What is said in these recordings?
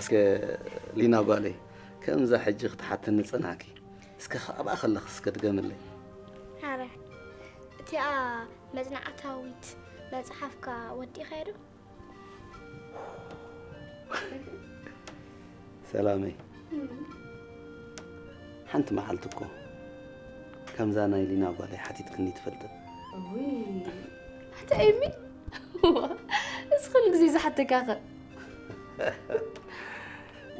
እስከ ሊና ጓለይ፣ ከምዛ ሕጂ ክትሓትኒ ጸናሕኪ። እስከ ኣብኣ ከለኺ እስከ ድገምለይ። ሓረ፣ እቲኣ መጽናዕታዊት መጽሓፍካ ወዲእኻዮ ዶ? ሰላመይ፣ ሓንቲ መዓልቲ እኮ ከምዛ ናይ ሊና ጓለይ ሓቲትክኒ ትፈልጥን። ውይ፣ ኣታ ኤሚ፣ እዚ ኩሉ ግዜ ዝሓተካኸ?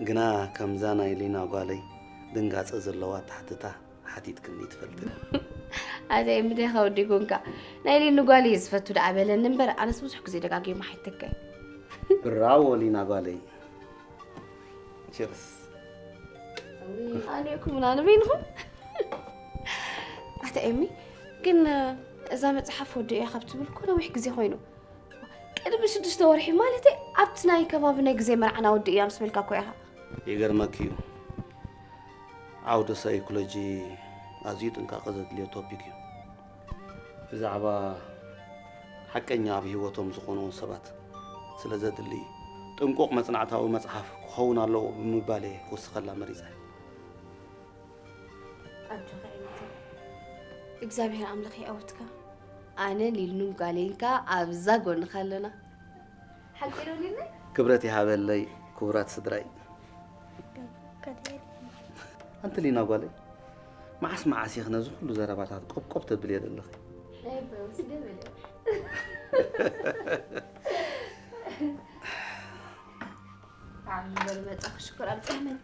ግና ከምዛ ናይ ሊና ጓለይ ድንጋጸ ዘለዋ ኣተሓትታ ሓቲትክኒ ትፈልጥን። ኣታ ኤሚ፣ እንታይ ከወዲጉንካ? ናይ ሊኑ ጓል እየ ዝፈቱ ደኣ በለኒ እምበር፣ ኣነስ ብዙሕ ግዜ ደጋጊመ ሓቲተካ እየ። ብራቮ ሊና ጓለይ። ቺርስ። ኣነ እኮ ምናልብ ኢልኩም። ኣታ ኤሚ፣ ግን እዛ መጽሓፍ ወዲ እያ ካብ ትብል እኮ ነዊሕ ግዜ ኮይኑ። ቅድሚ ሽዱሽተ ወርሒ፣ ማለተይ ኣብቲ ናይ ከባቢ ናይ ግዜ መርዓና ወዲ እያ ምስ በልካ እኮ ኢኻ። ይገርመኪ እዩ። ዓውደ ሳይኮሎጂ ኣዝዩ ጥንቃቐ ዘድልዮ ቶፒክ እዩ። ብዛዕባ ሓቀኛ ኣብ ህይወቶም ዝኾኑ ሰባት ስለ ዘድሊ፣ ጥንቁቕ መጽናዕታዊ መጽሓፍ ክኸውን ኣለዎ ብምባል እየ ክውስኸላ መሪጸ። ኣጆኻ ኤሚተይ፣ እግዚኣብሔር ኣምላኽ ይኣወትካ። ኣነ ሊኑን ጓለይንካ ኣብዛ ጎንኻ ኣለና። ሓቂ ዶ ሊና? ክብረት ይሃበለይ ክቡራት ስድራይ። ኣንቲ ሊና ጓለይ፣ መዓስ መዓስ ኢኺ ነዚ ኩሉ ዘረባታት ቆብቆብ ተብልዮ ዘለኺ? ናይ በውስ ደበለ። ብጣዕሚ በል መጣ ክሽኮር ኣብ ጥዕመን።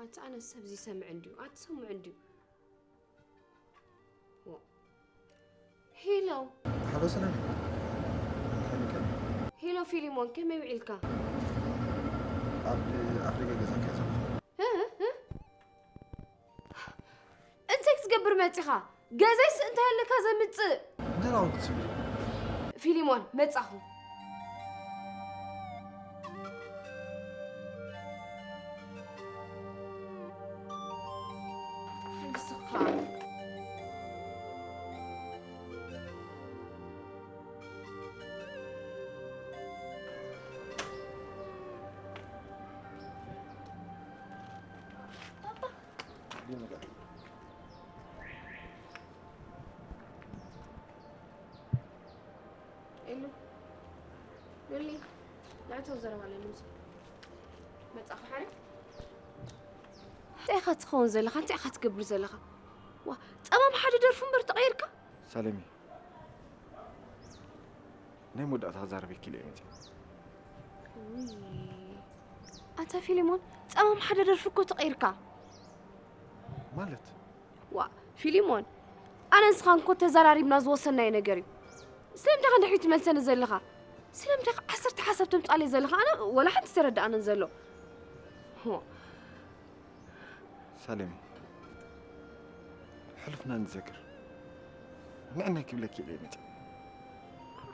ኣቲ ኣነ ሰብ ዝሰምዕ እንድዩ ኣትሰምዑ እንድዩ። ሄሎ። ሓሎ ሰላም። ሄሎ ፊሊሞን፣ ከመይ ውዒልካ? ኣብ ኣፍደገ ገዛካ እየ ዘለኹ። እ? እ? እንታይ ክትገብር መጺኻ? ገዛይስ እንታይ ኣለካ ዘምጽእ? እንጀራ እውን ክትስብሪ። ፊሊሞን፣ መጻኹ። ንስኻ። ኤሉ፣ ሉሊ፣ ንዕተው ዘረባ ኣለኒ ምስ መጻኹ ሓረ። እንታይ ኢኻ ትኸውን ዘለኻ? እንታይ ኢኻ ትገብር ዘለኻ? ዋ፣ ጸማም ሓደ ደርፉ እምበር ተቐይርካ? ሳለሚ፣ ናይ መወዳእታ ክዛረበኪ ኢለ እየ መጺአ። ውይ፣ ኣንታ ፊሊሞን፣ ጸማም ሓደ ደርፊ እኮ ተቐይርካ። ማለት? ዋ፣ ፊሊሞን፣ ኣነ ንስኻን እኮ ተዘራሪብና ዝወሰናዮ ነገር እዩ። ስለምንታይ ኢኻ ንድሕሪት ትመልሰኒ ዘለኻ? ስለምንታይ ኢኻ ዓሰርተ ሓሳብ ተምጻለይ ዘለኻ? ኣነ ወላ ሓንቲ ተረዳኣንን ዘሎ። ሆ። ሳሌም፣ ሕሉፍና ንዘክር። ንዕናይ ክብለኪ ኢለ እየ መጺአ።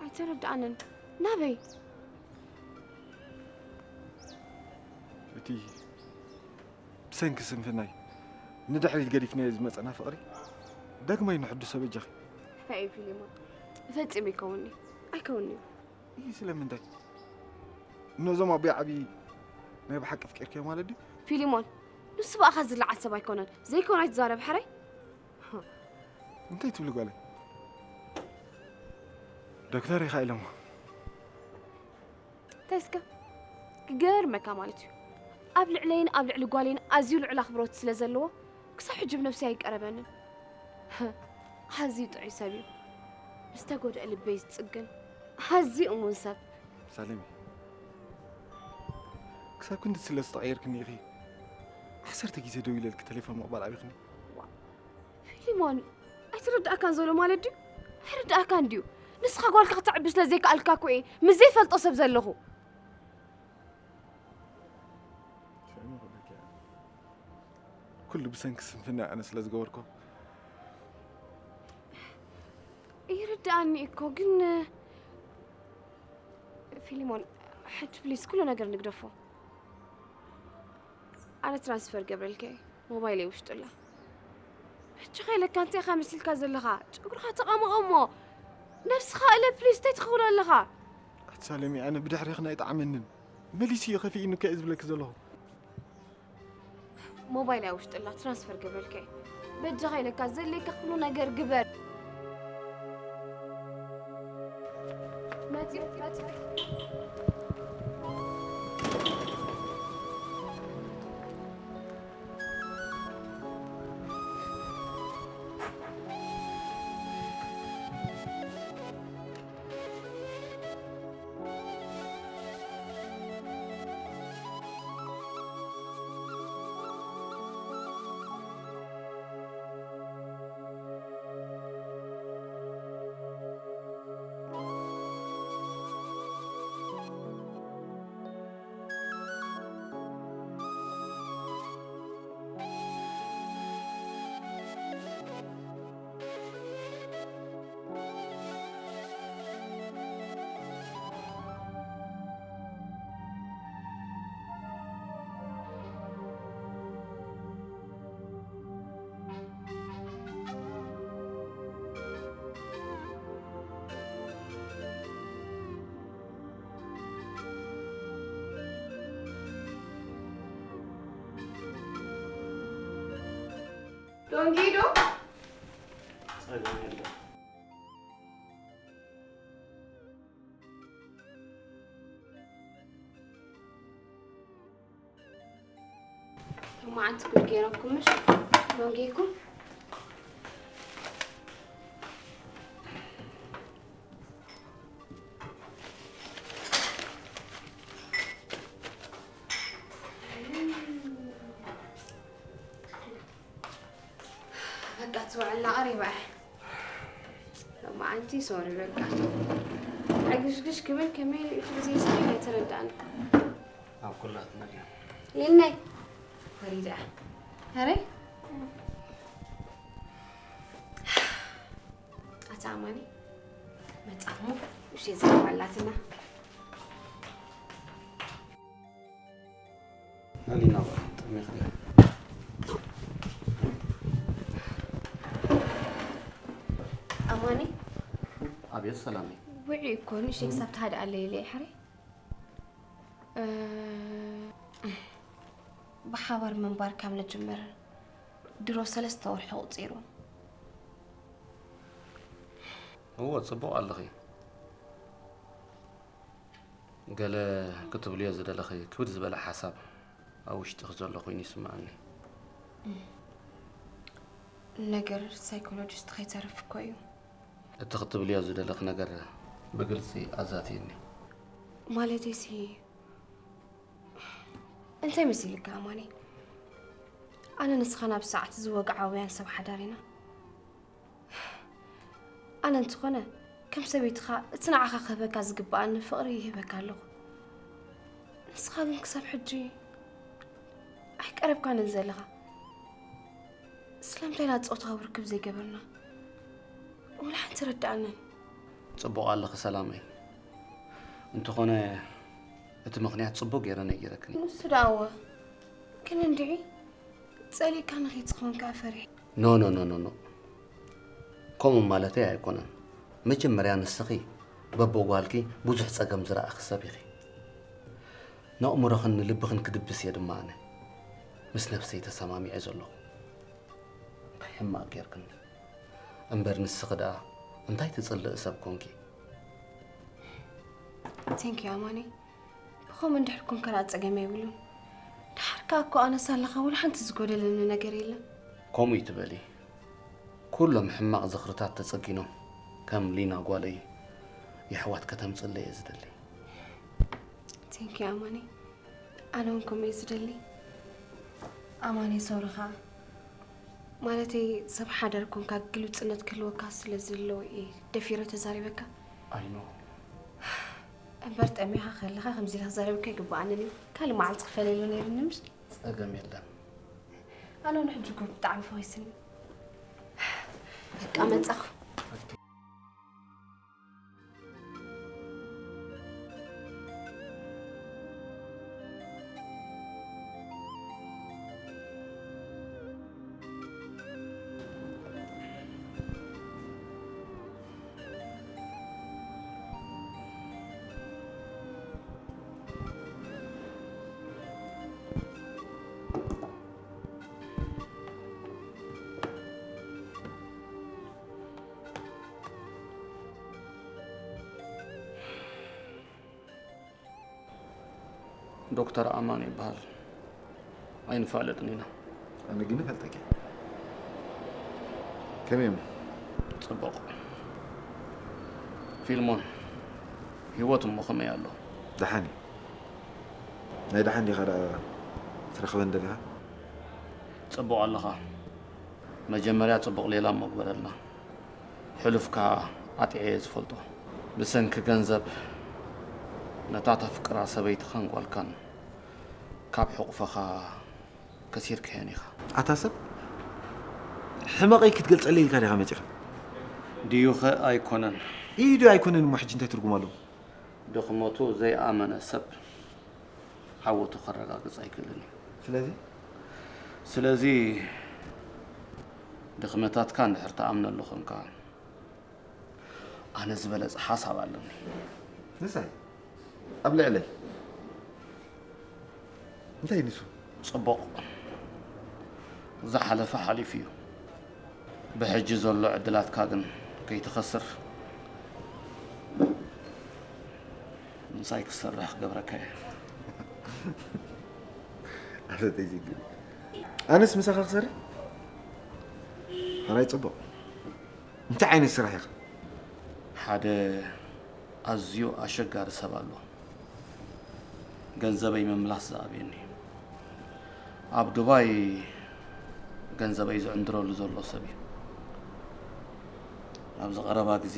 ኣይተረዳኣንን። ናበይ? እቲ ብሰንኪ ስንፍናይ ንድሕሪት ገዲፍናዮ ዝመጸና ፍቕሪ ዳግማይ ንሕድሶ በጃኺ። ኣይ ፊሊሞን፣ ፈጺሙ ኣይከውን'ዩ። ኣይከውን'ዩ። ይህ ስለምንታይ? ነዞም ኣቦይ ዓብዪ ናይ ብሓቂ ኣፍቂርክዮ ማለት ድዩ? ፊሊሞን፣ ንሱ ብኣኻ ዝለዓል ሰብ ኣይኮነን። ዘይኮነ ኣይትዛረብ ሕራይ። እንታይ ትብሊ ጓለይ? ዶክተር ኢኻ ኢሎሞ። እንታይ እስከ? ክገርመካ ማለት እዩ። ኣብ ልዕለይን ኣብ ልዕሊ ጓለይን ኣዝዩ ልዑል ኣኽብሮት ስለ ዘለዎ፣ ክሳብ ሕጂ ብነብሰይ ኣይቀረበንን። ኣዝዩ ጥዑይ ሰብ እዩ። ምስ ተጎድአ ልበይ ዝጽግን፣ ኣዝዩ እሙን ሰብ። ሳሌም፣ ክሳብ ክንዲ ስለ ዝተቐየርክኒ ኢኺ ዓሰርተ ግዜ ደዊለልኪ ተሌፎን ምቕባል ኣቢኽኒ። ዋ፣ ፊሊሞን፣ ኣይትርድኣካን ዘሎ ማለት ድዩ? ኣይርድኣካን ድዩ? ንስኻ ጓልካ ክተዕቢ ስለ ዘይከኣልካ እኮ እየ ምስ ዘይፈልጦ ሰብ ዘለኹ። ኩሉ ብሰንኪ ስንፍና ኣነ ስለ ዝገበርኮ። ይርድኣኒ እኮ፣ ግን ፊሊሞን፣ ሕጂ ፕሊስ ኩሉ ነገር ንግደፎ። ኣነ ትራንስፈር ገብረልካ እየ፣ ሞባይለይ ውሽጡ ኣላ። ሕጂ ኸ ኢለካ እንታይ ኢኻ መሲልካ ዘለኻ? ጨጉርኻ ተቐመቐሞ፣ ነብስኻ እለ ፕሊስ፣ እንታይ ትኸውን ኣለኻ? ኣቲ ሳለሚ፣ ኣነ ብድሕሬኽን ኣይጠዓመንን። መሊሱ እዩ ከፊእኒ እኮ እየ ዝብለኪ ዘለኹ። ሞባይል እያ ውሽጥላ ትራንስፈር ገብረልካ እየ። በጃኻ ኢለካ ዘድልየካ ኩሉ ነገር ግበር። መፂኡ፣ መፂኡ። ዶንጊ ዶ? ጸገም የለም። ሎማዓንቲ ጉድ ገይረኩም ምሽ? ዶንጊኩም? በቃ ትውዕልና ቀሪባ እያ። ሎማዓንቲ ሶሪ በቃ። ዕግሽግሽ ክብል ከመይ ኢሉ ኢሉ ዘይስምዕ ኣይተረዳእን። ኣብ ኩላትና እዩ። ሊናይ ወሪዳ። ኣረ ኣታ ኣማኒ መጻኹ ምሽ ዘረባላትና። ኣሊና ጥሜ ኸለ ኣማኒ ኣብየት ሰላመይ። ውዒ እኮ ንእሽተይ ክሳብ ትሃድእ ኣለ ኢለ እየ ሕራይ። እ፣ ብሓባር ምንባር ካብ ንጅምር ድሮ ሰለስተ ወርሒ ቁጺሩ። እዎ፣ ጽቡቕ ኣለኺ። ገለ ክትብልዮ ዝደለኺ ክብድ ዝበለ ሓሳብ ኣብ ውሽጥኺ ዘሎ ኮይኑ ይስምዓኒ። ነገር ሳይኮሎጂስት ከይተርፍ እኮ እዩ። እቲ ክትብልዮ ዝደለኺ ነገር ብግልጺ ኣዛትይኒ። ማለተይሲ፣ እንታይ መሲልካ ኣማኒ? ኣነ ንስኻ ናብ ሰዓት ዝወግዓውያን ሰብ ሓዳር ኢና። ኣነ እንተኾነ ከም ሰበይትኻ እቲ ንዓኻ ክህበካ ዝግብኣኒ ፍቕሪ ይህበካ ኣለኹ። ንስኻ ግን ክሳብ ሕጂ ኣይቀረብካንን ዘለኻ። ስለምንታይ ኢና ጾታዊ ርክብ ዘይገበርና? ወላ ሓንቲ ረዳኣንን። ጽቡቕ ኣለኺ ሰላመይ። እንተኾነ እቲ ምኽንያት ጽቡቕ ገይረ ነጊረክን እየ። ንሱ ደኣ እወ። ግን እንድዒ ጸሊእካ ንኸይትኸውን ከኣ ፈሪሐ። ኖ ኖ ኖ ኖ ኖ። ከምኡ ማለተይ ኣይኮነን። መጀመርያ ንስኺ በቦ ጓልኪ ብዙሕ ጸገም ዝረኣኺ ሰብ ኢኺ። ነእምሮኽን ንልብኽን ክድብስ እየ ድማ ኣነ ምስ ነብሰይ ተሰማሚዐ ዘለኹ። እንታይ ሕማቕ ጌርክኒ። እምበር ንስኺ ደኣ እንታይ ትጽልኢ ሰብ ኮንኪ። Thank you ኣማኒ። ብኸምኡ እንድሕር ኮንካ ደኣ ጸገም የብሉን። ደሓር ከኣ እኮ ኣነ ሳላኻ ወላ ሓንቲ ዝጎደለኒ ነገር የለን። ከምኡ ይትበሊ። ኩሎም ሕማቕ ዝኽርታት ተጸጊኖም ከም ሊና ጓለይ የሕዋት ከተምጽለይ እየ ዝደሊ። Thank you ኣማኒ። ኣነ እውን ከምኡ እየ ዝደሊ። ኣማኒ ሶሪ ኸኣ ማለተይ ሰብ ሓዳር ኮንካ ግሉጽነት ክህልወካ ስለ ዘለዎ እየ ደፊረ ተዛሪበካ። I know። እምበር ጠሚኻ ከለኻ ከምዚ ኢለ ክዛረበካ ኣይግብኣንን እዩ። ካልእ መዓልቲ ክፈለየሉ ነይሩኒ ምሽ? ጸገም የለን። ኣነ ንሕጂ እኮ ብጣዕሚ ፈኺስኒ። በቃ መጻኹ። ዶክተር ኣማን ይበሃል። ኣይንፋለጥን ኢና። ኣነ ግን እፈልጠኪ። ከመይ እሞ? ጽቡቕ። ፊልሞን፣ ህይወት እሞ ከመይ ኣሎ? ደሓን እዩ። ናይ ደሓን ዲኻ ደኣ ትረኽበን ደሊኻ? ጽቡቕ ኣለኻ። መጀመርያ ጽቡቕ ሌላ እሞ ግበረልና። ሕሉፍካ ኣጥዕየ ዝፈልጦ። ብሰንኪ ገንዘብ ነታ ተፍቅራ ሰበይትኻን ጓልካን ካብ ሕቑፈኻ ከሲርካየን ኢኻ። ኣታ ሰብ ሕመቐይ ክትገልጸለይ ኢልካ ዲኻ መጺኻ? ድዩኸ ኣይኮነን? ኢዩ ድዩ ኣይኮነን እሞ ሕጂ እንታይ ትርጉም ኣለዎ? ድኽመቱ ዘይኣመነ ሰብ ዓወቱ ከረጋግጽ ኣይክእልን እዩ። ስለዚ ስለዚ ድኽመታትካ እንድሕር ትኣምነሉ ኾንካ ኣነ ዝበለጸ ሓሳብ ኣለኒ። ንሳይ ኣብ ልዕለይ እንታይ ንሱ? ጽቡቕ ዝሓለፈ ሓሊፉ እዩ። ብሕጂ ዘሎ ዕድላትካ ግን ከይትኸስር ምሳይ ክትሰርሕ ክገብረካ እየ። ኣሰተይ ችግር ኣነስ ምሳኻ ክሰርሕ ሕራይ ጽቡቕ። እንታይ ዓይነት ስራሕ ኢኻ? ሓደ ኣዝዩ ኣሸጋሪ ሰብ ኣሎ። ገንዘበይ ምምላስ ዝኣብየኒ። ኣብ ዱባይ ገንዘበይ ዝዕንድረሉ ዘሎ ሰብ እዩ። ኣብዚ ቀረባ ግዜ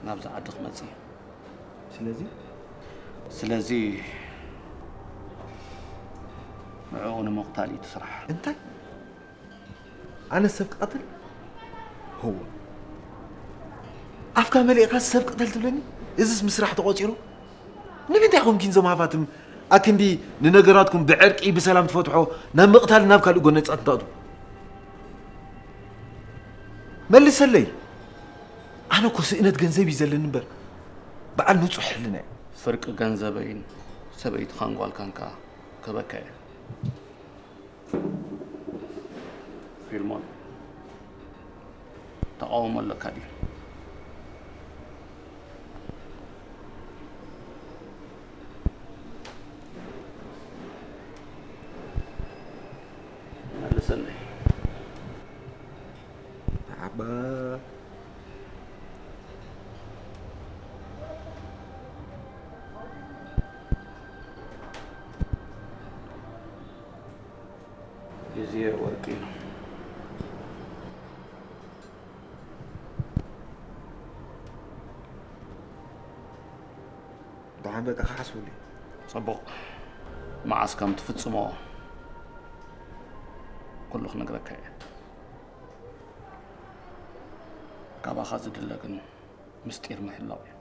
ናብዚ ዓዲ ክመጽእ እዩ። ስለዚ ስለዚ ንዕኡ ንምቕታል እዩ እቲ ስራሕ። እንታይ? ኣነ ሰብ ክቐትል? ህዎ ኣፍካ መሊእካ ሰብ ቅተል ትብለኒ? እዝስ ምስራሕ ተቖጺሩ? ንምንታይ ኢኹም ግን ዞም ሃፋትም ኣክንዲ ንነገራትኩም ብዕርቂ ብሰላም ትፈትሖ ናብ ምቕታል ናብ ካልእ ጎነጻት ትኣትዉ? መልሰለይ። ኣነ እኮ ስእነት ገንዘብ እዩ ዘለኒ እምበር በዓል ንጹሕ ሕልና እየ። ፍርቂ ገንዘበይን ሰበይትኻን ጓልካን ከኣ ክህበካ እየ። ፊልሞን፣ ተቓውሞ ኣለካ ድዩ? መልሰለይ። ሓባ ግዜ ወርቂ እዩ። ደሓን በቃ ክሓስበሉ እዩ። ጽቡቕ። መዓስ ከም ትፍጽሞ ኩሉ ክነግረካ እየ። ካባኻ ዝድለ ግን ምስጢር ምሕላው እዩ።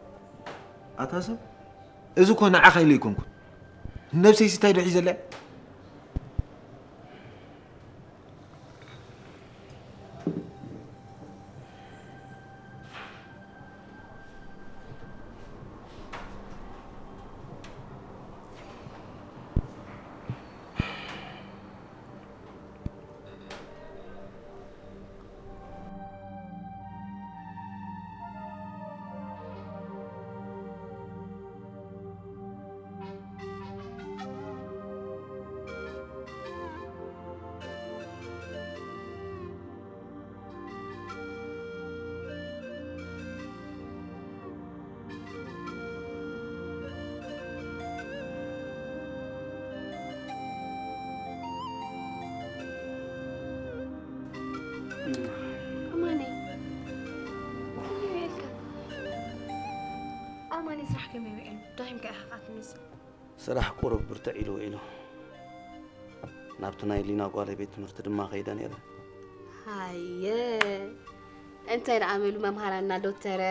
ኣታ ሰብ፣ እዚ እኮ ንዓኻ ኢለ ኣይኮንኩን። ነብሰይ ስታይ ዶ ሒዘለያ? ኣማኒ፣ ከመይ ውዒልካ? ኣማኒ፣ ስራሕ ከመይ ውዒሉ? ደኺምካ ኢኻ ትመስል። ስራሕ ቁሩብ ብርትዕ ኢሉ ውዒሉ። ናብቲ ናይ ሊና ጓለይ ቤት ትምህርቲ ድማ ከይደ ነይረ። ሃየ፣ እንታይ ደኣ በሉ መምሃራንና ዶተረ?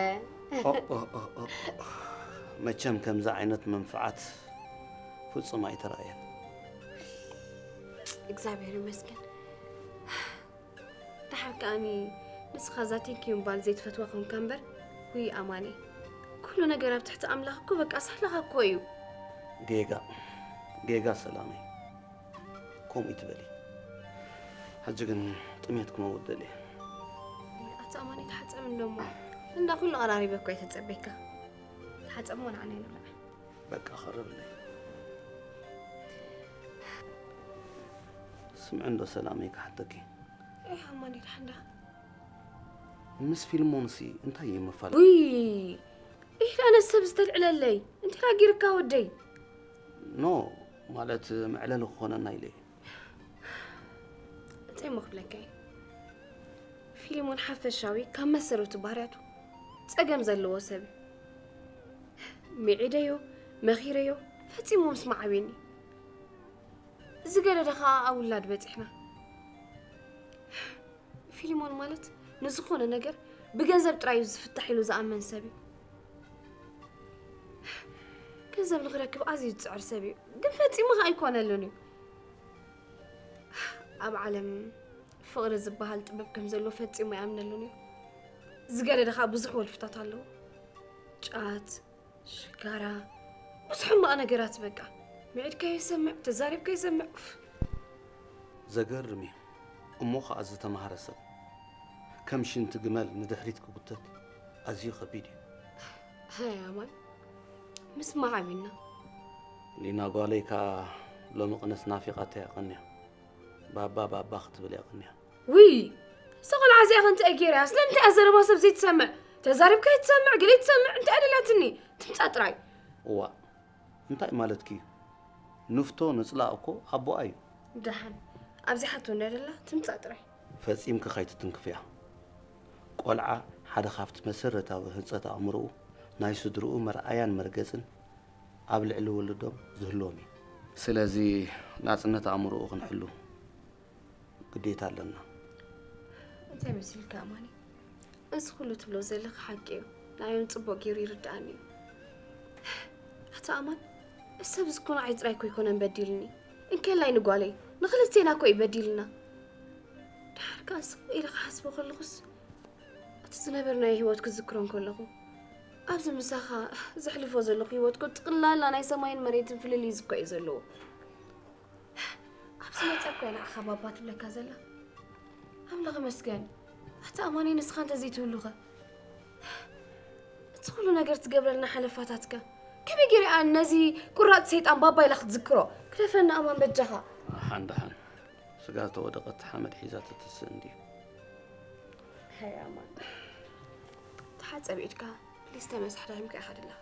ኦ፣ ኦ፣ ኦ፣ ኦ። መቸም ከምዚ ዓይነት መንፍዓት ፍጹም ኣይተራእየን። እግዚኣብሔር ይመስገን። ደሓር ከኣኒ ንስኻ እዛ ቴንኪዩ ምባል ዘይትፈትዋ ኮንካ እምበር፣ ውይ ኣማኒ፣ ኩሉ ነገር ኣብ ትሕቲ ኣምላኽ እኮ በቃ ሳላኻ እኮ እዩ። ጌጋ፣ ጌጋ ሰላመይ፣ ከምኡ ይትበሊ። ሕጂ ግን ጥሜት ክመውት ደልየ። ኣታ ኣማኒ ተሓጸብ እንዶ እሞ፣ እንዳ ኩሉ ቀራሪበ እኮ እየ ተጸበይካ። ተሓጸብ እሞ ንዓና ይንብላዕ። በቃ ኸረብለይ። ስምዒ እንዶ ሰላመይ ክሓተኪ። እህ፣ ኣማኒ ደሓን ዳ? ምስ ፊልሞንሲ እንታይ እዩ ምፋል? ውይ፣ ኢህ፣ ኣነ ሰብ ዝተልዕለለይ። እንታይ ጌርካ ወደይ? ኖ፣ ማለት መዕለሊ ክኾነና ኢለ። እንታይ እሞ ክብለካ እየ? ፊልሞን ሓፈሻዊ ካብ መሰረቱ ባህርያቱ ጸገም ዘለዎ ሰብ እዩ። ሚዒደዮ፣ መኺረዮ፣ ፈጺሙ ምስማዕ ኣብዩኒ። ዝገደደ ኸኣ ኣብ ውላድ በጺሕና። ፊልሞን ማለት ንዝኾነ ነገር ብገንዘብ ጥራይ እዩ ዝፍታሕ ኢሉ ዝኣምን ሰብ እዩ። ገንዘብ ንኽረክብ ኣዝዩ ዝጽዕር ሰብ እዩ፣ ግን ፈጺሙ ኸኣ ኣይኮነሉን እዩ። ኣብ ዓለም ፍቕሪ ዝበሃል ጥበብ ከም ዘሎ ፈጺሙ ኣይኣምነሉን እዩ። ዝገደደ ኸኣ ብዙሕ ወልፍታት ኣለዎ። ጫት፣ ሽጋራ፣ ብዙሕ ሕማቕ ነገራት በቃ። ምዒድካዮ ይሰምዕ፣ ተዛሪብካዮ ይሰምዕ። ኡፍ። ዘገርም እዩ። እሞ ኸኣ ዝተማህረ ሰብ ከም ሽንቲ ግመል ንድሕሪት ክጉተት ኣዝዩ ከቢድ እዩ። ሃይ ኣማን፣ ምስማዕ ኣቢና። ሊና ጓለይ ከኣ ሎሚ ቅነስ ናፊቓቶ እያ ቀንያ። ባባ ባባ ክትብል እያ ቀንያ። ውይ! እዛ ቆልዓ እዚኣ ከ እንታይ ገይራ እያ? ስለምንታይ እያ ዘረባ ሰብ ዘይትሰምዕ? ተዛሪብካ ኣይትሰምዕ፣ ገለ ኣይትሰምዕ፣ እንታይ እያ ደልያትኒ? ትምጻእ ጥራይ። እዋእ፣ እንታይ ማለትኪ እዩ? ንፍቶ ንጽላእ እኮ ኣቦኣ እዩ። ደሓን፣ ኣብዚሓቶ እንድያ ደላ፣ ትምጻእ ጥራይ። ፈጺምኪ ከይትትንክፍያ። ቆልዓ ሓደ ካብቲ መሰረታዊ ህንጸት ኣእምሮኡ፣ ናይ ስድርኡ መርኣያን መርገጽን ኣብ ልዕሊ ውልዶም ዝህልዎም እዩ። ስለዚ ናጽነት ኣእምሮኡ ክንሕሉ ግዴታ ኣለና። እንታይ መሲልካ ኣማኒ? እዚ ኩሉ ትብሎ ዘለኻ ሓቂ እዩ። ንዓዮም ጽቡቕ ገይሩ ይርድኣኒ እዩ። ኣታ ኣማን፣ ሰብ ዝኮነ ዓይ ጥራይ እኮ ኣይኮነን በዲልኒ። እንከላይ ንጓለይ፣ ንክልቴና እኮ እዩ በዲልና። ድሓር ከኣ ስቕ ኢለ ክሓስቦ ከለኹስ፣ እቲ ዝነበርናዮ ህይወት ክዝክሮ እንከለኹ፣ ኣብዚ ምሳኻ ዘሕልፎ ዘለኹ ህይወት እኮ ጥቕላላ ናይ ሰማይን መሬትን ፍልልይ እኮ እዩ ዘለዎ። ኣብዚ መጸ እኮ እያ ንዓኻ ባባ ትብለካ ዘላ። ኣምላኽ ይመስገን። ኣታ ኣማኒ፣ ንስኻ እንተዘይትህሉኸ? እቲ ኩሉ ነገር ትገብረልና ሓለፋታትካ ከመይ ገይረ ነዚ ቁራጽ ሰይጣን ባባ ኢላ ክትዝክሮ? ክደፈና ኣማን በጃኻ። ሓን ደሓን ስጋ ተወደቐት ሓመድ ሒዛ ትትስእ እንድዩ። ሃይ ኣማን፣ ተሓጸብ ኢድካ ፕሊስ፣ ተመሳሕ ዳሒምካ ኢኻ ደለኻ።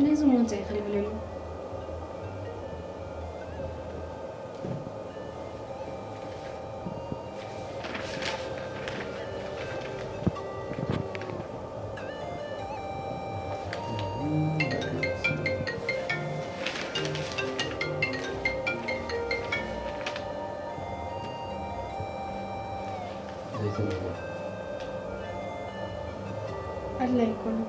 ነዚ እሞ እንታይ ይኽእል ይብለሉ? ዘይትነግሮ። ኣድላይ ኣይኮነን።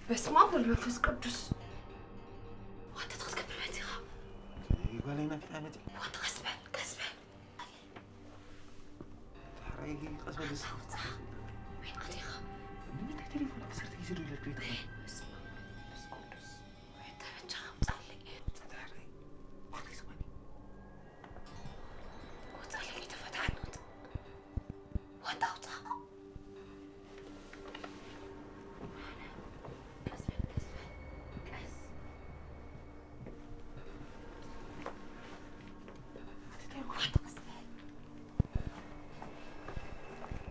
በስመ አብ ወወልድ ወመንፈስ ቅዱስ። ዋንታ ክትገብር መፂኻ? ጓለይ ናፊጣ መፂ። ዋንታ ቀስ በል፣ ቀስ በል። ዳሕራይ ቀስ በል። ኣውፅኣ። ወይ ኣዴኻ። ንምንታይ ቴሌፎን ዓሰርተ ግዜ ዶ ኢለካ ይትኾን? በስመ አብ ወወልድ ወመንፈስ ቅዱስ። ወይ ተበጃኻ ኣውፅኣለይ። ዳሕራይ። ዋንታ ይስማኒ። ወጻለይ ተፈታሕኖት። ዋንታ ኣውጻ። ቀስ በል፣ ቀስ በል፣ ቀስ። ዋንታ ቀስ በል።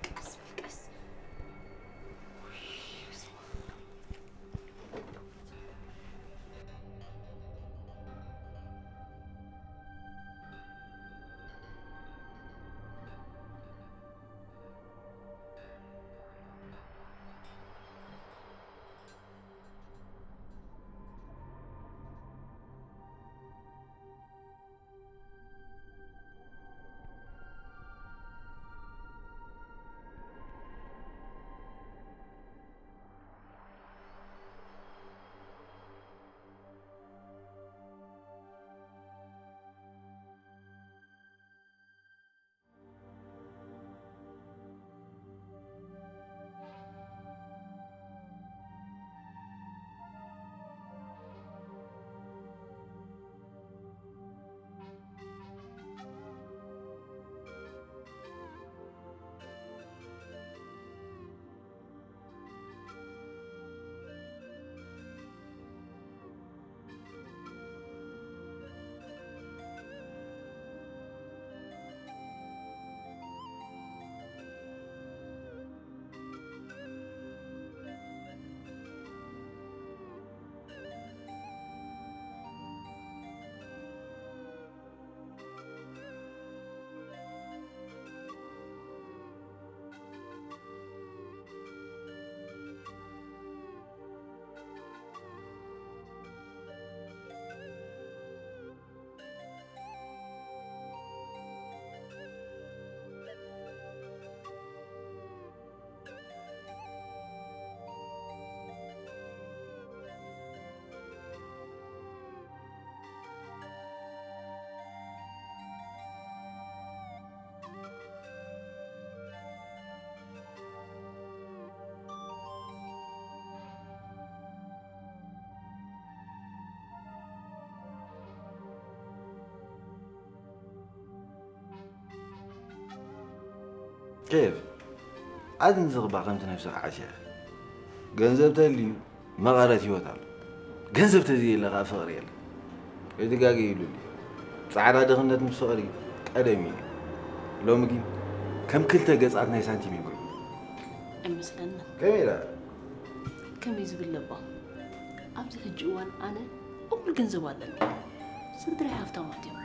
ቀስ በል፣ ቀስ። ውይ፣ በስመ አብ። ኬፍ፣ ኣዝን ዝግባእ ከምቲ ነብስኻ ዓስያ። ገንዘብ ተልዩ መቐረት ህይወት ኣሎ። ገንዘብ ተዘየለ ከዓ ፍቕሪ የለ። ኣይትጋገ ይብሉ። ጻዕዳ ድኽነት ምስ ፍቕሪ ቀደም እዩ። ሎሚ ግን ከም ክልተ ገጻት ናይ ሳንቲም እዩ ኮይኑ። ኣይመስለንን። ከመይ ኢላ? ከመይ ዝብል ለባ? ኣብዚ ሕጂ እዋን ኣነ እኹል ገንዘብ ኣለኒ። ስድራይ ሃፍታማት እዮም።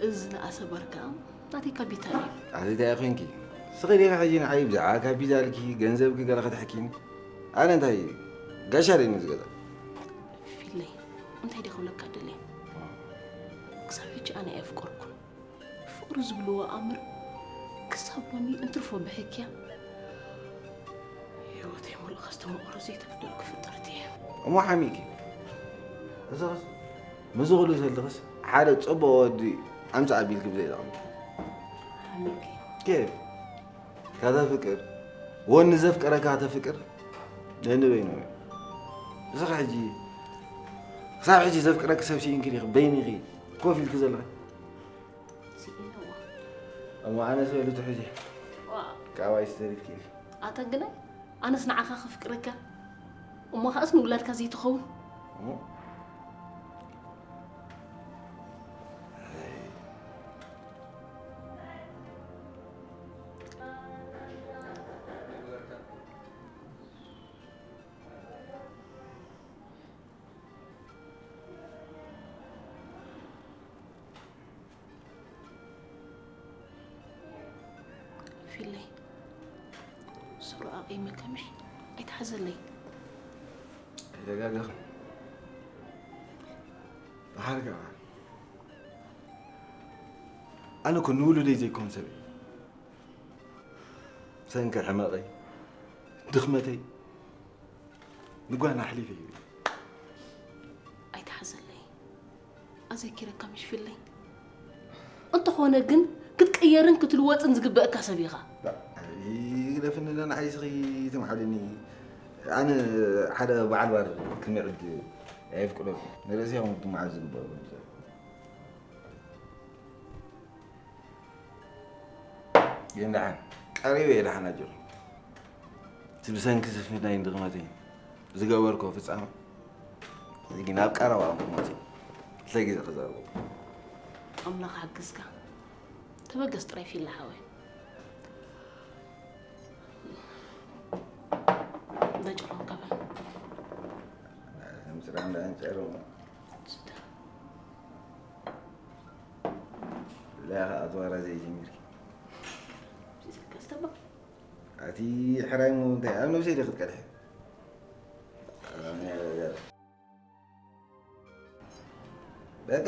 እዚ ዝነኣሰ ባር ከዓ ናተይ ካፒታል እዩ። ኣቲ እንታይ ኮንኪ? ስኺ ዲኻ ሕጂ ንዓይ ብዛዕባ ካፒታልኪ ገንዘብኪ ገለ ክትሕኪኒ? ኣነ እንታይ ጋሻ ደኒ ዝገዛ? ፊለይ እንታይ ደ ክብለካ ደልየ? ክሳብ ሕጂ ኣነ ኣየፍቀርኩን። ፍቕሪ ዝብልዎ ኣምር ክሳብ ሎሚ እንትርፎ ብሕክያ ህይወተይ ሙሉእ ከስተማቕሮ ዘይተበደልኩ ፍጥርቲ እየ። እሞ ሓሚእኪ እዚኸስ ምዚ ኩሉ ተልኽስ ሓደ ጽቡቕ ወዲ ኣምጻእ ኣቢልኪ ብዘይጠቕሚ ሓሚእኪ ኬፍ ካተፍቅር ወኒ ዘፍቀረካ ተፍቅር ነንበይኑ እዚኸ ሕጂ ክሳብ ሕጂ ዘፍቅረኪ ሰብ ስኢንኪ ዲኺ በይንኺ ኮፍ ኢልኪ ዘለኺ ስኢነዋ እሞ ኣነ ሰበሉ ትሕዚ ዋ ካባይ ስተሪፍኪ ኣታ ግናይ ኣነስ ንዓኻ ከፍቅረካ እሞ ከኣስ ንውላድካ ዘይትኸውን ፊለይ ስሩዕ ኣቐይመካ ምሽ ኣይትሓዘለይ ኣይተጋገኽን ብሓር ከዓ ኣነ እኮ ንውሉደይ ዘይኮን ሰብ እየ ሰንኪ ሕመቐይ ድኽመተይ ንጓና ኣሕሊፈ እዩ ኣይትሓዘለይ ኣዘኪረካ ምሽ ፊለይ እንተኾነ ግን ክትቅየርን ክትልወፅን ዝግበእካ ሰብ ኢኻ ይግደፍኒ ለና ዓይስኺ ትምሓልኒ ኣነ ሓደ በዓል ባር ክምዕድ ኣይፍቅዶ ንርእሲ ኹም ክትምዓድ ዝግበኦ ግን ደሓን ቀሪበ እየ ደሓን ኣጆኺ እቲ ብሰንኪ ስፍናይን ድኽመተይን ዝገበርክዎ ፍጻመ ሕዚ ግን ኣብ ቀረባ እዋን ክመጽእ እዩ። ክልተ ግዜ ክዛረበኩም። ኣምላኽ ሓግዝካ። ተበገስ ጥራይ ፊላ ሓወይ። በጭቆም ከበል። ከም ስራሕ እንዳንጨሩ ስተ። لا أتوارى زي جميل. ፊዚካ ዝተባ። ኣቲ ሕራይ ሞ እንታይ ኣብ ነብሰይ ዲኺ ክትቀድሒ በቃ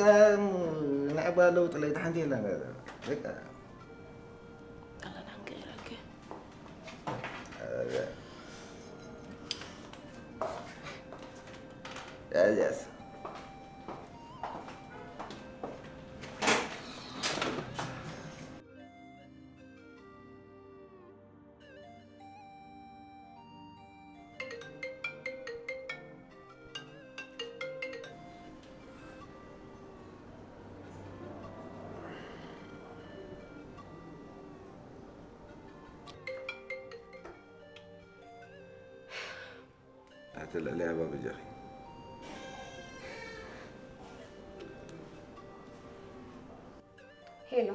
ንዕባ ኣለዉ ጥለይቲ ሓንቲ የላ በቃ ቀለል ሓንቀይረልክ። ያስ ኣቲ ልዕሊ ኣባ በጃኺ ሄሎ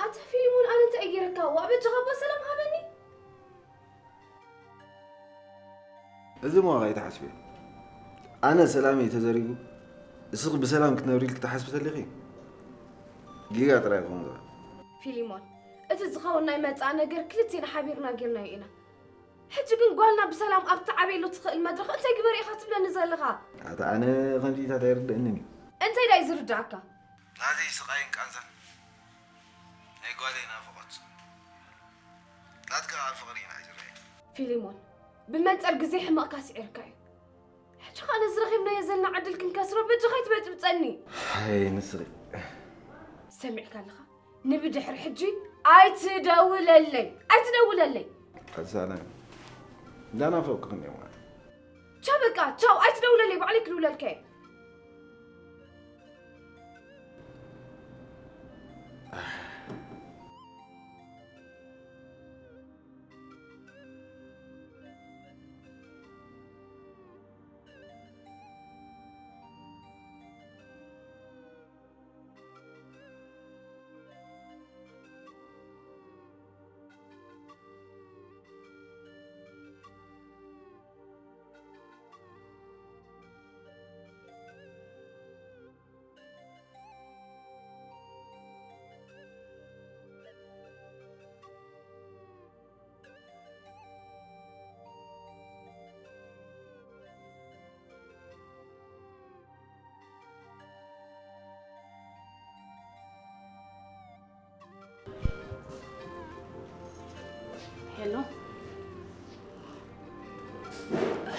ኣታ ፊሊሞን ኣነ እንታይ ገይረካ ዋ በጃኻ እባ ሰላም ሃበኒ እዚ ምዃኑ ኣይትሓስብዮ ኣነ ሰላመይ ተዘሪጉ እስኺ ብሰላም ክትነብሪ ኢልኪ ትሓስቢ ተሊኺ ጌጋ ጥራይ ክኸውን ዝኽእል ፊሊሞን እቲ ዝኸውን ናይ መጻእ ነገር ክልቴና ሓቢርና ጌርናዮ ኢና ሕጂ ግን ጓልና ብሰላም ኣብ ትዓብየሉ ትኽእል መድረኽ እንታይ ግበሪ ኢኻ ትብለኒ ዘለኻ ኣታ ኣነ ከምዚታት ኣይርድእንን እዩ እንታይ ዳይ ዝርዳእካ ናተይ ስቓይን ቃንዛን ናይ ጓለይ ናፍቖት ናትካ ፍቕሪ ኢና ዝረኣየ ፊሊሞን ብመንጽር ግዜ ሕመቕካ ስዒርካ እዩ ሕጂ ኸኣ ነዚ ረኺብናዮ ዘለና ዕድል ክንከስሮ በጃኻ ኣይትበጥብጸኒ ኣይ ንስኺ ሰሚዕካ ኣለኻ ንብድሕሪ ሕጂ ኣይትደውለለይ ኣይትደውለለይ ኣሳላም እንዳናፈቅኩ ክንደማ ቻው በቃ ቻው ኣይትደውለለይ ባዕለይ ክድውለልካ እየ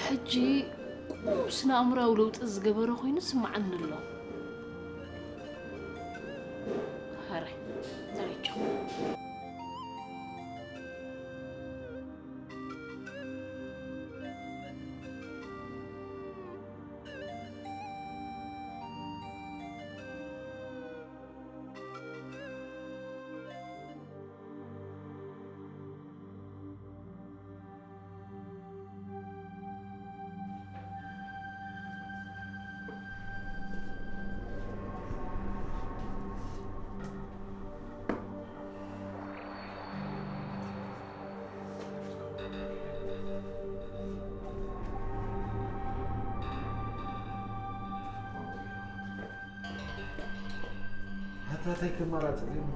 ሕጂ ቁሩብ ስነ ኣእምሮኣዊ ለውጢ ዝገበረ ኮይኑ ስምዓኒ ኣሎ። ሕራይ፣ ዳይቸው። ኣታ እንታይ ከማራጽ ኣለኒ?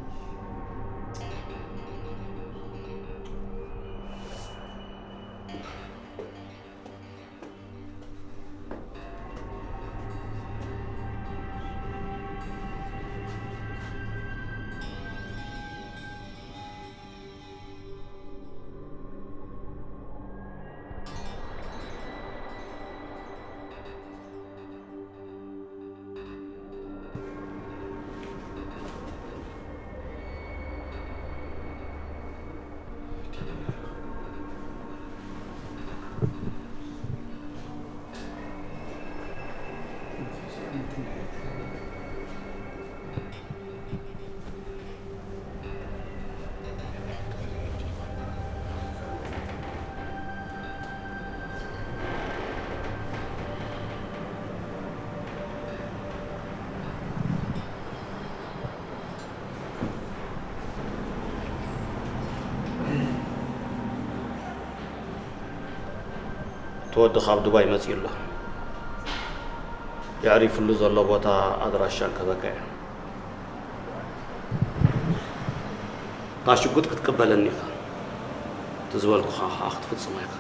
እቲ ወዲ ካብ ዱባይ መጺኡ ኣሎ። የዕሪፍሉ ዘሎ ቦታ ኣድራሻ ክህበካ እየ። እታ ሽጉጥ ክትቅበለኒ ኢኻ። እቲ ዝበልኩኻ ኸኣ ክትፍጽሞ ኢኻ።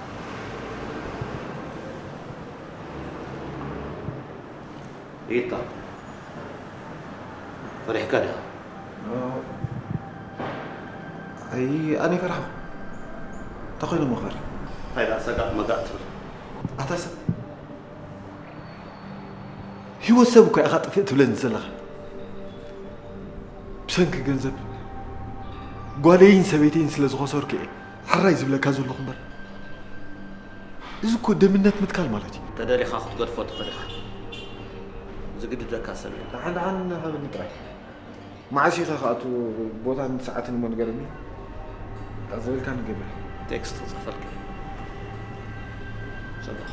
ይታ፣ ፈሪሕካ ዲኻ? ኣይ፣ ኣነ ይፈርሓኹ። እንታይ ኮይኖም መኽፈሪ? እንታይ ደኣ ሰጋእ መጋእ ትብል? ኣታ ሰብ፣ ህይወት ሰብ እኮ ኢኻ ጥፍእ ትብለኒ ዘለኻ። ብሰንኪ ገንዘብ ጓለይን ሰበይተይን ስለ ዝኸሰርኩ እየ ሕራይ ዝብለካ ዘለኹ እምበር። እዚ እኮ ደምነት ምትካል ማለት እዩ። ተደሊኻ ክትገድፎ ትኽእል ኢኻ። ዝግድደካ ሰብ የለን። ደሓን ደሓን ሃበኒ ጥራይ። መዓስ ኢኻ ክኣቱ ቦታን ሰዓትን እሞ ንገረኒ። ቀስ ዝበልካ ንገበል። ቴክስት ክጽፈልካ እየ። ሰላም።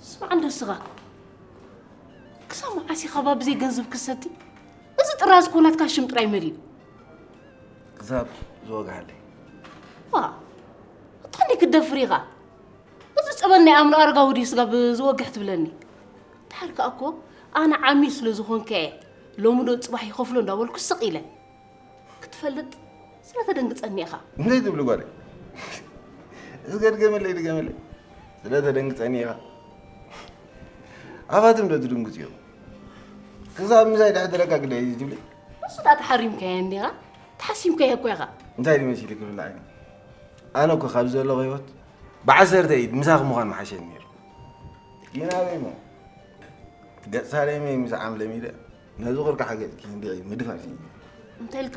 ስማዕ እንዶ እስኻ፣ ክሳብ መዓስ ኢኻ ብዘይ ገንዘብ ክሰቲ? እዚ ጥራዝ እኮ ናትካ ሽም ጥራይ መሊኡ። ክሳብ ዝወግሓለይ። ዋ፣ እታ እንዲ ክትደፍር ኢኻ። እዚ ጸበል ናይ ኣምሎ ኣረጋዊ ድዩ ስጋብ ዝወግሕ ትብለኒ? ደሓር ከኣ እኮ ኣነ ዓሚ ስለ ዝኾንከ እየ ሎሚ ዶ ጽባሕ ይኸፍሎ እንዳበልኩ ስቕ ኢለ። ክትፈልጥ ስለ ተደንግጸኒ ኢኻ። እንታይ ትብሊ ጓለይ? እስከ ድገመለይ፣ ድገመለይ። ስለ ተደንግጸኒ ኢኻ። ኣባትም ዶ ትድንግጽ እዮም? ክሳብ ምሳይ ድሕድረካ ግዳይ እዩ ትብሊ? ንሱ ደኣ ተሓሪምካዮ እንዲኻ? ተሓሲምካዮ እኮ ኢኻ። እንታይ ድዩ መሲልኪ ብላዕኒ? ኣነ እኮ ካብ ዘለኹ ህይወት ብዓሰርተ ኢድ ምሳኺ ምዃን ምሓሸኒ ነይሩ። ግን ኣበይ እሞ? ገጽ ሳሌመይ ምስ ዓም ለሚደ፣ ነዚ ኩርካሕ ገጽኪ እንድዒ ምድፋር ስኢነ። እንታይ ኢልካ?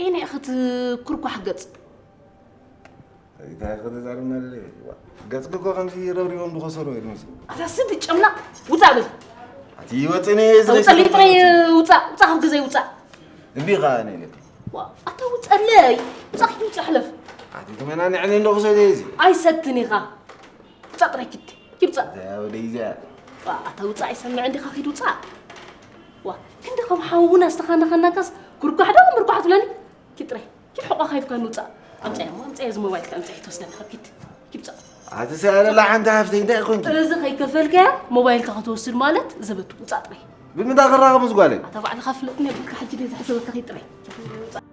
ኤነ ኢኺ እቲ ኩርኳሕ ገጽ። እንታይ ኢልካ ተዛረብና ደለ? ዋ፣ ገጽኪ እኮ ከምዚ ረብሪቦም ዝኸሰሩ እዩ ዝመስል። ኣታ ስዲ ጨምላቕ፣ ውጻእ በል። ኣቲ ይወጽእኒ እየ፣ ኣታ ዝለይ ውጻእ፣ ስለ ጥራይ ውጻእ። ውጻእ፣ ውጻእ ካብ ገዛይ ውጻእ። እምቢ ኸኣ ኣነ ኢለኪ። ዋ፣ ኣታ ውጸለይ፣ ውጻእ ኪድ ውጻእ ሕለፍ። ኣቲ ትመናንዕኒ እንዶ ክሰደ እዚ። ኣይሰትን ኢኻ። ውጻእ ጥራይ ኪድ፣ ኪድ ውጻእ። እዛ ወደይ እዚኣ። ዋ፣ ኣታ ውጻእ ኣይሰምዕን ዲኻ፣ ኪድ ውጻእ። ዋ፣ ክንዲ ከም ሓዊ እውን ኣስተኻነኸናካስ፣ ኩርኳሕ ዶ ምርኳሕ ትብለኒ? ኪድ ጥራይ፣ ኪድ ሕቆ ካይብካ ንውጻእ። ኣምጻያ እሞ፣ ኣምጻያ እዚ ሞባይልካ ኣምጻያ ትወስደና፣ ኪድ፣ ኪድ ውጻእ። ኣቲ ሰኣለላ ሓንቲ ሃፍተይ እንታይ ኮንኪ? እዚ ከይከፈልካያ ሞባይልካ ክትወስድ ማለት ዘበት፣ ውጻእ ጥራይ። ብምንታይ ክራኸብ ምስ ጓለይ? ኣታ ባዕልኻ ፍለጥኒ፣ ብልካ ሕጂ ድየ ዝሕሰበካ፣ ኪድ ጥራይ። ውጻእ።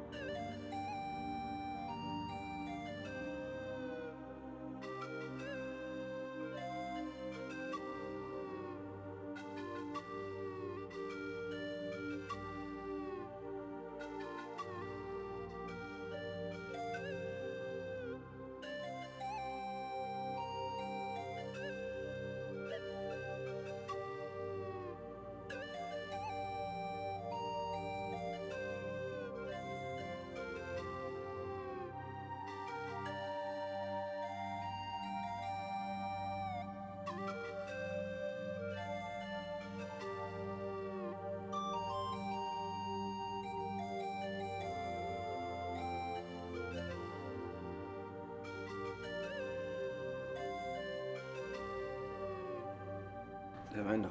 ሰምዕና።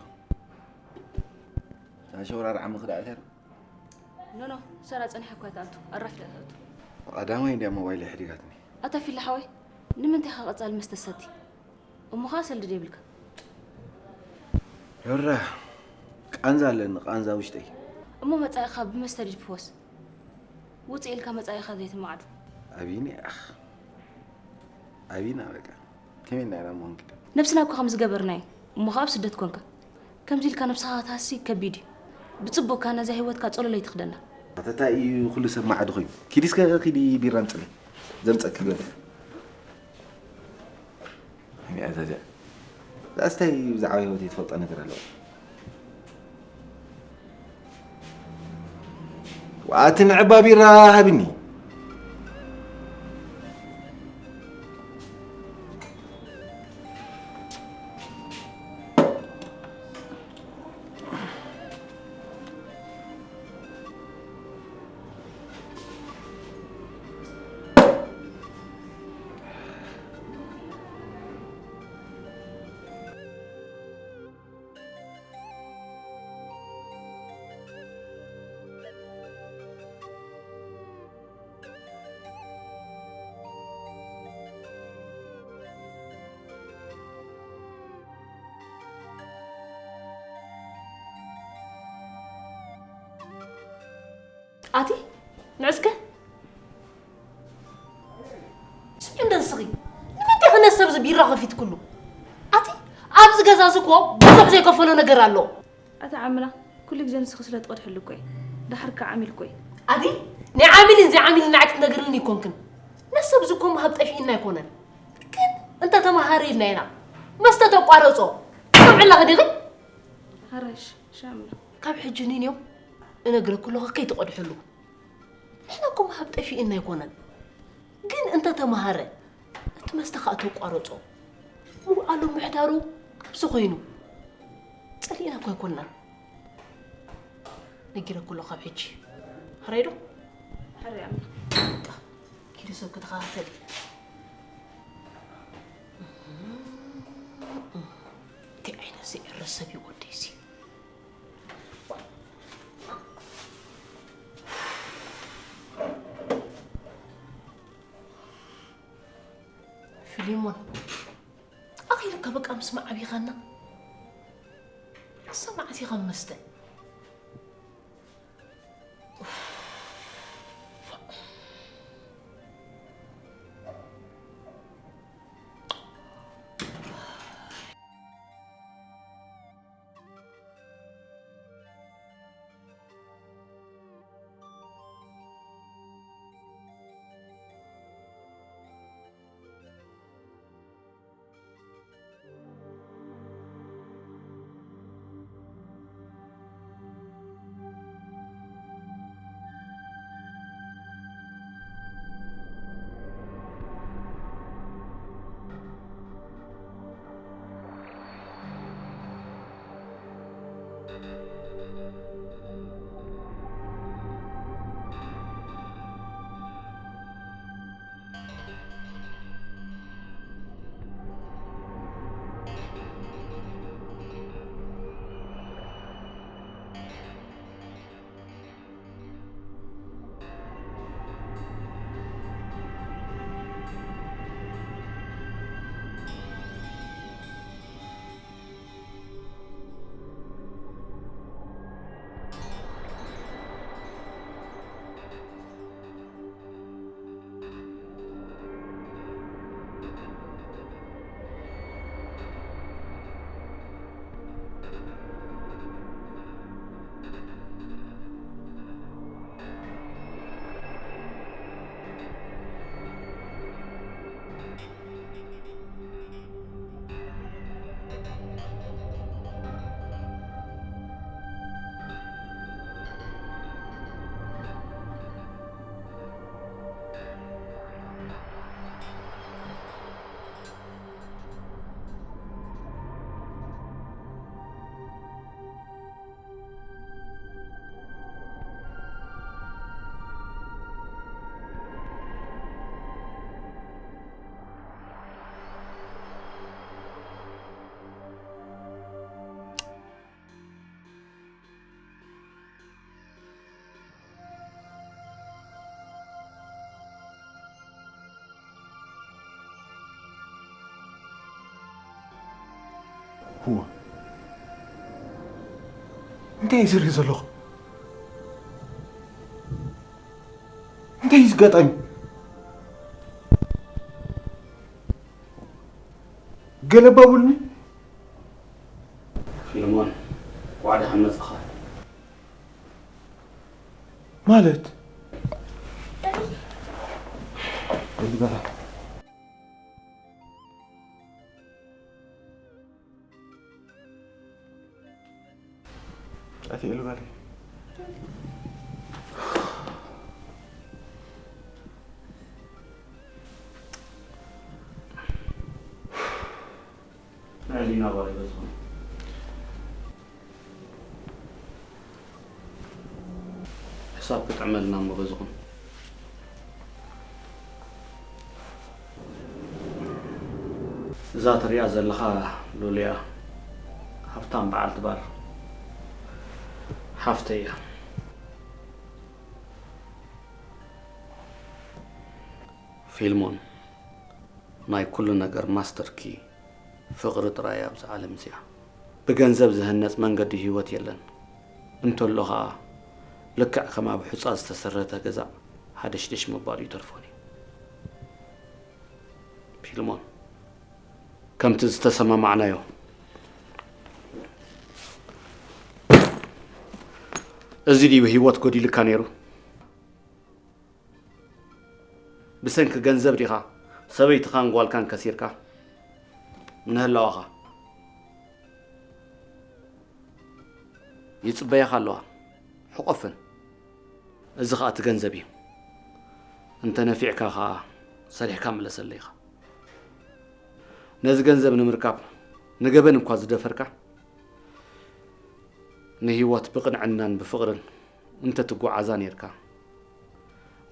እዛ ሸውራር ዓሚ ክዳዕ ተር። ኖ ኖ፣ ሰራ ጸኒሓ እኳ ትኣቱ፣ ኣራፊዳ ትኣቱ። ቀዳማይ እንዲያ ሞባይል ሕዲጋትኒ። ኣታ ፊላ ሓወይ፣ ንምንታይ ኢኻ ቀጻሊ መስተ ትሰቲ? እሞ ኸኣ ሰልዲ ዶ የብልካ? ዮራ፣ ቃንዛ ኣለኒ፣ ቃንዛ ውሽጠይ። እሞ መጻኢኻ ብመስተ ድድፍዎስ? ውጽእ ኢልካ መጻኢኻ ዘይትመዓዱ። ኣቢኒ፣ ኣኽ። ኣቢና በቃ። ከመይ እንዳይና መሆን ክደ? ነብስና እኮ ከም ዝገበርናዮ። እሞ ኸኣ ኣብ ስደት ኮንካ። ከምዚ ኢልካ ነብስኻ ክትሃሲ ከቢድ እዩ። ብጽቡቕካ ነዛ ህይወትካ ጸሎለይ ትኽደና። ኣተታ እዩ ኩሉ ሰብ ማዕድ ኮይኑ። ኪዲ እስከ ኪዲ ቢራ ምጽለይ። ዘምጸኪ ገለ። ከመይ እያ እዛ እዚኣ? እዛስ እንታይ ብዛዕባ ህይወተይ ትፈልጦ ነገር ኣለዋ? ዋእቲ ንዕባ ቢራ ሃብኒ። ኣቲ ንዕስከ ስሚ እንደ ንስኺ ንምንታይ ክነሰብ ዝቢራ ከፊት ኩሉ ኣቲ ኣብዚ ገዛ እዚ እኮ ብዙሕ ዘይከፈሎ ነገር ኣሎ። ኣታ ዓምላ ኩሉ ግዜ ንስኺ ስለ ትቐድሕሉ እኮ እየ። ደሓር ከ ዓሚል እኮ እየ። ኣቲ ናይ ዓሚልን ዘይዓሚልን ንዓይ ክትነግርልኒ ኣይኮንክን። ነሰብ ዝኮ ምሃብ ጠፊእና ኣይኮነን። ግን እንተ ተመሃረ ኢልና ኢና መስተ ተቋረጾ። ትሰምዕላ ክዲኺ? ሃራሽ ሻምላ። ካብ ሕጂ ኒንዮም እነግረኩ ኣለኹ ከይትቐድሕሉ። ንሕና እኮ ምሃብ ጠፊእና ኣይኮነን። ግን እንተ ተመሃረ እቲ መስተ ኸኣ ተቋረጾ። ምውዓሉ ምሕዳሩ ከምዚ ኮይኑ ጸሊእና እኮ ኣይኮንናን። ነጊረኩ ኣለኹ ካብ ሕጂ። ሕራይ ዶ? ሕራይ ኣምና። በቃ ኪዱ ሰብ ክትኸታተል። እንታይ ዓይነት ዘይዕረ ሰብ እዩ ወደይ እዚ። ፊሊሞን ኣኺልካ በቃ ምስ መዓቢኻና ክሳብ መዓስ ኢኻ መስተ እዋ፣ እንታይ እዩ ዝርኢ ዘለኹ? እንታይ እዩ ዝጋጣሚ? ገለባቡልኒ። ፊልሞን፣ እንኳዕ ደሓን መጻኻ። ማለት? ጠፊኡ ልበል። ናይ ህሊና ባል ይበዝኹም። ሕሳብ ክጥዕመልና እሞ በዝኹም። እዛ ትሪኣ ዘለኻ ሉልያ ሃብታም በዓልቲ ባር ሓፍተይ እያ። ፊልሞን፣ ናይ ኩሉ ነገር ማስተር ኪ ፍቕሪ ጥራይ እያ ኣብዚ ዓለም እዚኣ። ብገንዘብ ዝህነጽ መንገዲ ህይወት የለን። እንተሎ ኸኣ ልክዕ ከም ኣብ ሑጻ ዝተሰረተ ገዛ ሃደሽደሽ ምባሉ ይተርፎን እዩ። ፊልሞን፣ ከምቲ ዝተሰማማዕናዮ፣ እዚ ድዩ ህይወት ጎዲልካ ነይሩ? ብሰንኪ ገንዘብ ዲኻ ሰበይትኻን ጓልካን ከሲርካ ንህላወኻ? ይጽበያኻ ኣለዋ። ሕቆፈን። እዚ ኸኣ እቲ ገንዘብ እዩ። እንተ ነፊዕካ ኸኣ ሰሪሕካ ምለሰለይ ኢኻ። ነዚ ገንዘብ ንምርካብ ንገበን እኳ ዝደፈርካ፣ ንህይወት ብቕንዕናን ብፍቕርን እንተ ትጓዓዛ ኔርካ፣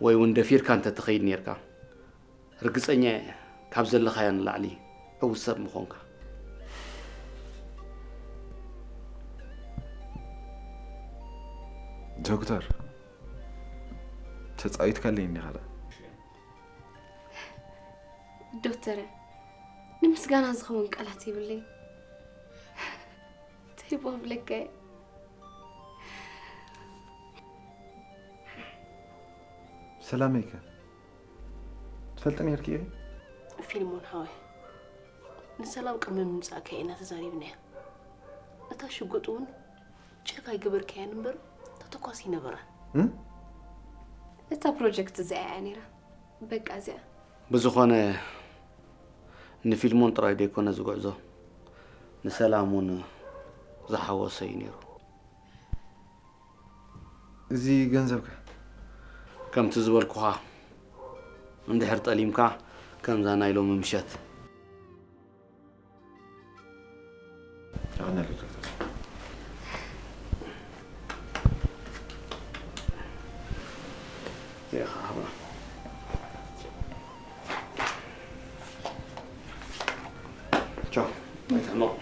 ወይ እውን ደፊርካ እንተ ትኸይድ ኔርካ፣ ርግጸኛ እየ፣ ካብ ዘለኻያ ንላዕሊ ዕዉት ሰብ ምኾንካ። ዶክተር፣ ተጻዊትካለይ እንዲኻ ደኣ። ዶክተረ፣ ንምስጋና ዝኸውን ቃላት የብለይን። እንታይ እሞ ክብለካ እየ? ሰላመይ ከ ትፈልጥኒ ነርኪ ኢኺ? ፊልሞን ሓወይ፣ ንሰላም ቅድሚ ምምጻእካ ኢና ተዛሪብናያ። እታ ሽጉጥ እውን ቸክ ኣይገበርካያን እምበር ተተኳሲ ኣይነበራን። እም? እታ ፕሮጀክት እዚኣ እያ ነይራ። በቃ እዚኣ። ብዝኾነ ንፊልሞን ጥራይ ደይኮነ እዚ ጉዕዞ ንሰላም እውን ዝሓወሰ እዩ ነይሩ። እዚ ገንዘብከ? ከምቲ ዝበልኩኻ፣ እንድሕር ጠሊምካ፣ ከምዛ ናይ ሎሚ ምሸት። ኣነ ልክልክ። ቻው። ኣይትሕመቕ።